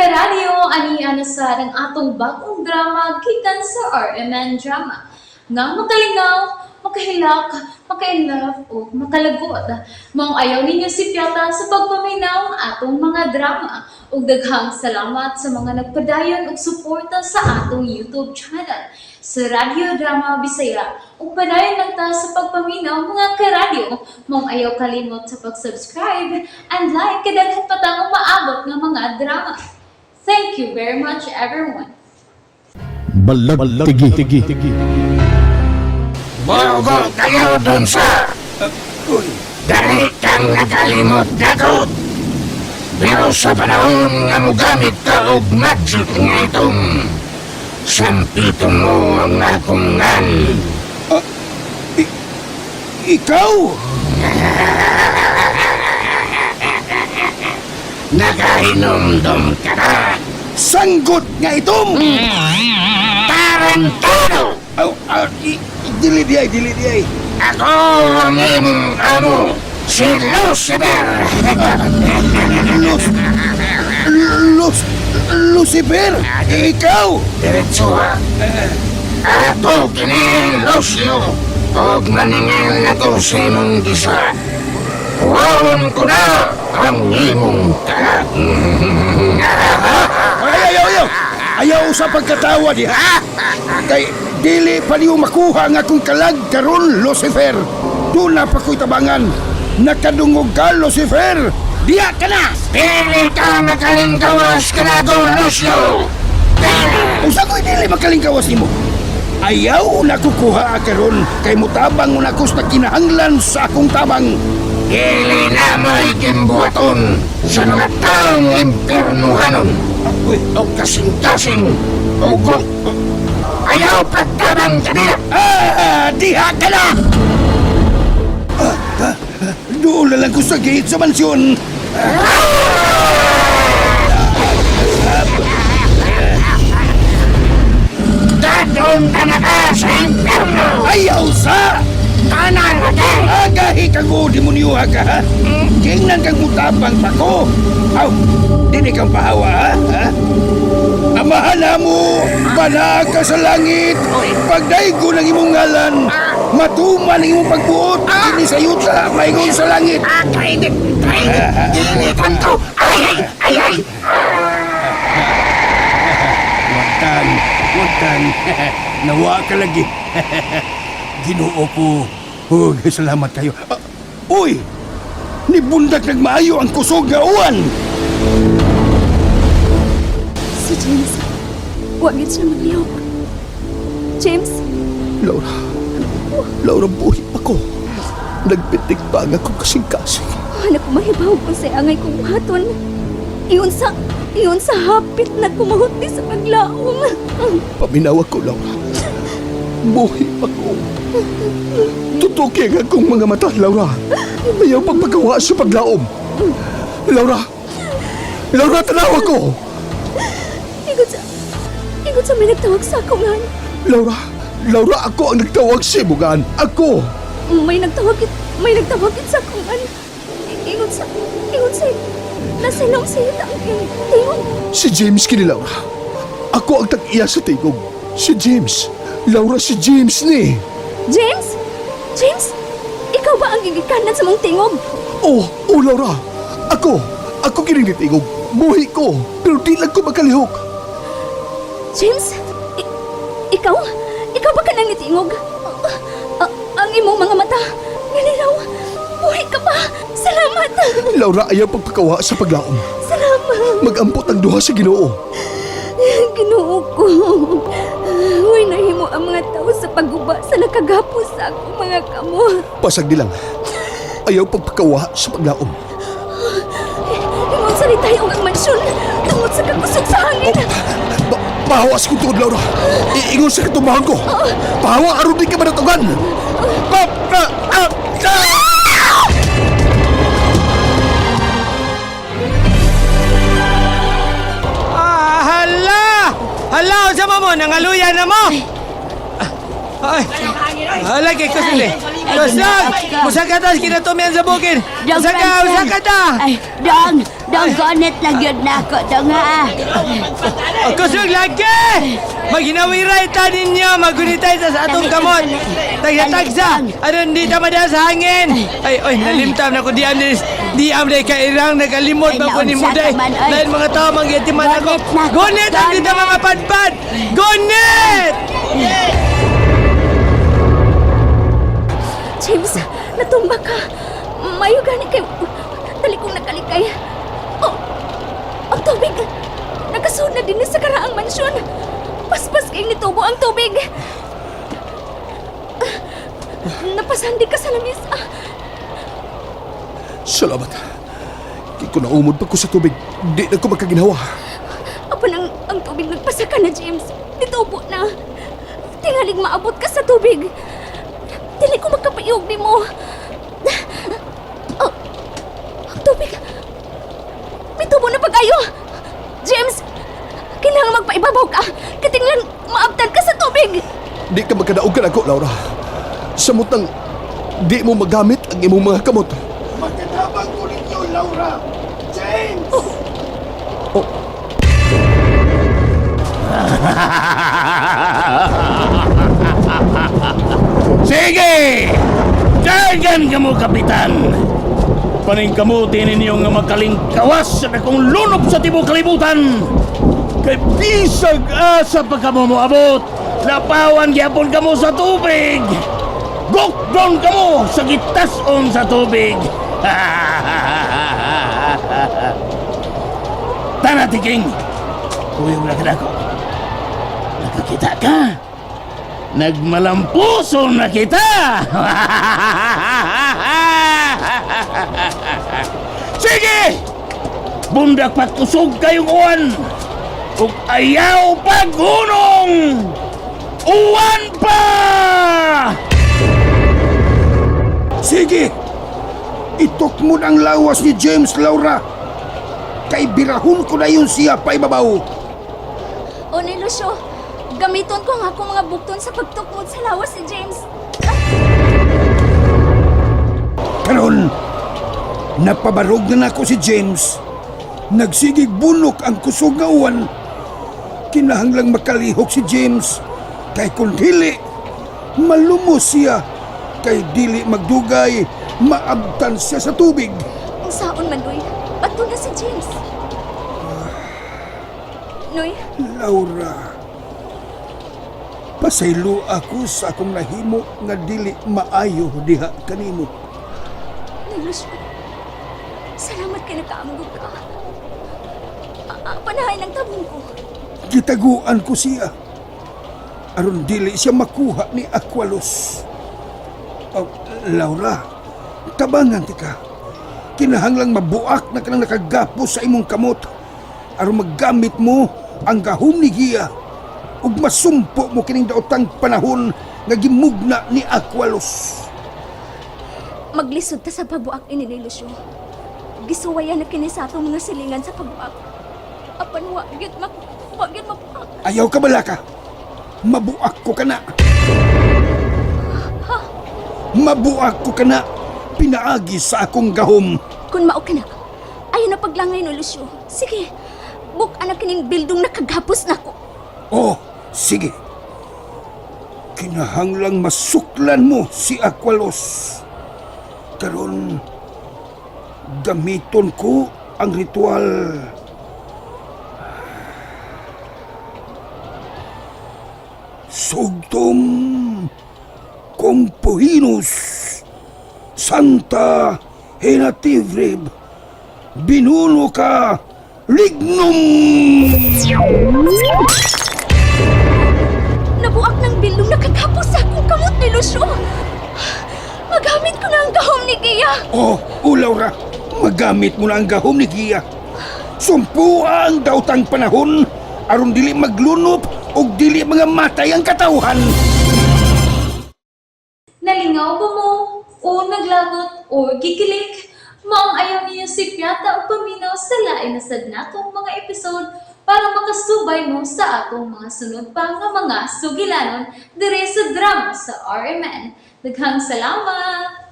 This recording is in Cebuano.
Karadyo, ani na sa ang atong bagong drama gikan sa RMN Drama. Nga makalingaw, makahilak, maka-inlove o makalagot. Maong ayaw ninyo sipyata sa pagpaminaw ang atong mga drama. Ug daghang salamat sa mga nagpadayon og suporta sa atong YouTube channel sa Radyo Drama Bisaya. Ug padayon lang ta sa pagpaminaw, mga karadyo. Maong ayaw kalimot sa pag-subscribe and like kay daghan pa tang umaabot nga mga drama. Thank you very much, everyone. Balag tigi. Bogo kayo dun sa. Dali kang nakalimot nako. Pero sa panahon nga mogamit ka og magic nga itong sampiton mo ang akong ngan. Ikaw? Nakahinumdum ka na. Sanggot nga itom! Tarantado! Aw, aw, dili di ay, dili di ay. Ako ang imong amo, si Lucifer! Lus, Lus, Lucifer! Ikaw! Diretso ha. Ato kini Lucio og maningil nako sa imong gisa. Kuhaon ko na ang imong kalag. Ay, ayaw, ayaw! Ayaw sa pagkatawa diha! Kay dili pa niyo makuha ang akong kalag karon, Lucifer! Doon na pa ko'y tabangan! Nakadungog ka, Lucifer! Diha ka na! Dili ka makalingkawas kanako, Lucio! Dili! Unsa ko'y dili makalingkawas nimo? Ayaw na kukuha karon kay mutabang na ko sa kinahanglan sa akong tabang. Dili na mo'y gimbuhaton sa mga taong impiernuhanon Uy, o kasing-kasing o ayaw pagtabang kanila! Ah, diha ka na! Ah, ah, doon na lang ko sa gate sa mansyon. Dadong ka na ka sa impyerno! Ayaw sa! Tanan na ka! Agahi ka ko, demonyo ha ka, ha? Kingnan kang mutabang pa ko. Aw, dili kang pahawa, ha? Ha? Amahan na mo, bana ka sa langit, pagdaigo ng imong ngalan, matuman ang imong pagbuot, dini sa yuta, maingon sa langit. Ah, kainit! Kainit! Dili kanto! Ay, ay! Ay, ay! Wagtang, wagtang. Nawa ka lagi. Ginoo ko. Oh, salamat kayo. Ah, uy! Nibundak nagmaayo ang kusog nga uwan. Si James, wag gid siya maglihok. James, Laura. Laura, buhi pa ko. Nagpitik pa ang akong kasing-kasing. wala ko mahibaw kung sa angay kong buhaton. Ingon sa hapit na kumahot ni sa paglaom. Paminawa ko, Laura. Buhi pa ko. Tutuki ang akong mga mata, Laura. Ayaw pagpagawa sa paglaom. Laura! Laura, tanawa ko! Ingon sa may nagtawag sa akong ngan. Laura! Laura, ako ang nagtawag sa imugan. Ako! May nagtawag sa akong ngan. Ingon sa, nasa ilong sa ita ang iyong tingog. Si James kini, Laura. Ako ang tag-iya sa tingog. Si James. Laura, si James ni. James? James? Ikaw ba ang gigikanan sa mong tingog? Oh, oh Laura. Ako, ako kini ni tingog. Buhi ko, pero di lang ko makalihok. James? Ikaw? Ikaw ba kanang nitingog? Ang imong mga mata, niliraw. Buhi ka pa. Salamat. Laura, ayaw pagpakawa sa paglaom. Salamat. Magampot ang duha sa Ginoo. Ginoo ko. Uy, nahimo ang mga tao sa pagguba sa nakagapos sa akong mga kamot. Pasag nilang. Ayaw pagpakawa sa paglaom. Ingon sa tayo ang mansyon tungod sa kakusog sa hangin. Pahawa sa kong tuod, Laura. Iingon sa katumbahan ko. Pahawa aron di ka manatugan. Pa, pa, ah, ah! Ah, hala! Hala, unsa mo mo? Nangaluya na mo! Ah, ay! Hala, kay kusile. Kusog! Musaka ta, kinatumian sa bukid! Dong Musaka, Franson. musaka ta! Ay, dong, dong, gonit lang yun na ako, dong ha. Kusog lagi! Maginawiray ta ninyo, magunitay ta sa atong kamot. Tagsa-tagsa, aron di ta madala sa hangin. Ay, oy, nalimtam na ko diam dis. Diam day kairang nakalimot Ay, ba ko ni naunsa Muday. ka man, oy. Dahil mga tao mangyatiman ako. Gonit na ko, Gonit ang di ta gonit. mga padpad! Gonit! James, natumba ka. Mayo gani kay dali kong nakalikay. Oh, ang tubig. Nakasunod na din sa karaang mansyon. Paspas kay nitubo ang tubig. Napasandi ka sa lamis. Salamat. Kay kung naumod pa ko sa tubig, di na ko makaginawa. Apan ang tubig nagpasa ka na, James. Nitubo na. Tingalig maabot ka sa tubig. Dili ko makapayog ni mo. Oh, ang tubig. May tubo na pag-ayo. James, kinahanglan magpaibabaw ka. Katinglan, maabtan ka sa tubig. Di ka magkadaog ka nako, Laura. Samutang di mo magamit ang imong mga kamot. Magkatabang ko ninyo, Laura! James! Oh, Sige! Dagan ka mo, Kapitan! Paningkamuti ninyo nga makalingkawas sa akong lunop sa tibok kalibutan! Kay bisag asa pa kamo moabot, lapawan gyapon kamo sa tubig! Gukdon kamo sa gitason sa tubig! Tara, Tiking! Kuyog na ka nako. Nakakita ka! Nagmalampuso na kita! Sige! Bundak pagkusog kayong uwan! Ug ayaw paghunong! Uwan pa! Sige! Itukmod ang lawas ni James, Laura! Kay birahon ko na yun siya paibabaw! O, ni Lucio, gamiton ko ang akong mga bukton sa pagtukmod sa lawas ni James. Karon, napabarog na nako si James. Nagsigig bunok ang kusog nga uwan. Kinahanglang makalihok si James. Kay kung dili, malumos siya. Kay dili magdugay, maabtan siya sa tubig. Ang saon man, Noy. Bato na si James. Noy, Laura, pasaylo ako sa akong nahimo nga dili maayo diha kanimo. Noy Lucio, salamat kay nakaamgog ka. Panahay ng tabong ko. Gitaguan ko siya. Aron dili siya makuha ni Aqualos. Oh, Laura, tabangan ti ka. Kinahanglang mabuak na kanang nakagapos sa imong kamot. Aron maggamit mo ang gahom ni Gia ug masumpo mo kining daotang panahon nga gimugna ni Aqualos. Maglisod ta sa pagbuak ini ni Lucio. Gisuwayan na kini sa atong mga silingan sa pagbuak. Apan wa gyud mak wa gyud mabuak. Ayaw ka balaka. Mabuak ko kana. Mabuak ko kana. Pinaagi sa akong gahom. Kun mao ka na, ayaw na paglangay no Lucio. Sige, buk na kining bildong nakagapos nako. Oh, sige. Kinahanglang masuklan mo si Aqualos. Karon, gamiton ko ang ritual. Sugtom Compohinus Santa Henativrib Binuno ka Lignum! Nabuak ng bildong nakagapos sa akong kamot ni Lucio. Magamit ko na ang gahom ni Gia. Oh, oh Laura, magamit mo na ang gahom ni Gia. Sumpuha ang daotang panahon aron dili maglunop og dili mga matay ang katawhan. Nalingaw ba mo? O naglagot o gikilig? Maong ayaw niyo si Piata o paminaw sa lain na sad natong mga episode para makasubay mo sa atong mga sunod pa nga mga sugilanon dire sa drama sa RMN. Daghang salamat!